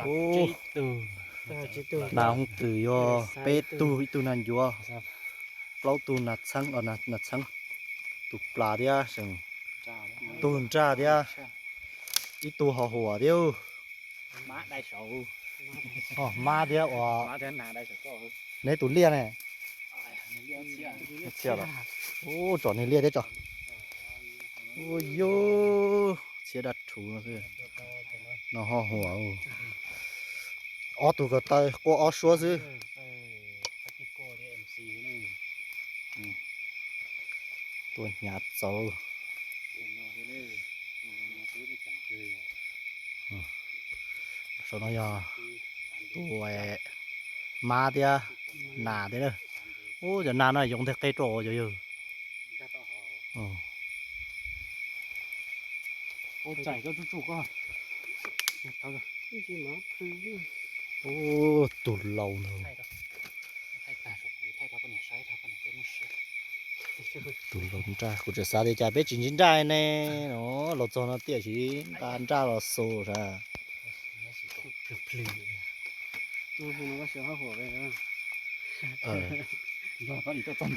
ໂອ້ ໜາວຫຸ່ງຕື້ຢູ່ ເປັດຕູ້ ອີຕູ້ນັ້ນຢູ່ ເກົ້າຕູ້ ໜາຊ້າງ ເອີ ໜາ ໜາຊ້າງ ຕູປາເດ ເຊິ່ງ ຕູ້ນຈາເດ ອີຕູ້ຫໍຫົວເດ ມາໄດ້ສອງ ອໍ ມາເດ ອໍ ມາເດີນໜ້າໄດ້ສອງ ໃນຕູລຽນແນ່ ເຊຍລະ ໂອ້ ຈອດໃນເລຍເດ້ ຈອດ ໂອ້ໂຢ ເຊຍດັດຖູເນາະ ເນາະ ຫໍຫົວ ໂອ້ ອໍ ຕູກະໄຕ ກົວອໍ ຊັວຊື ເອີ ເອີ ຕາວເນາະ ໂຊນອຍ ຕູມາເດ ໜາເດ ໂອ້ ຈະໜາໜ້ອຍ ຢອງແທ້ເກໂຕ ເອີ ໂອ້ ໃຈກໍຈຸກໆ ກໍ ໂອ້ ຕູລາວເນາະ ຕູລາວນະ ກູຈະສາເດຈາເປັດຈິງຈິງໄດ້ແນ່ເນາະ ລາວຈອນເນາະ ເຕຍຊິຕານຈາລາວໂຊຊະ ເອີ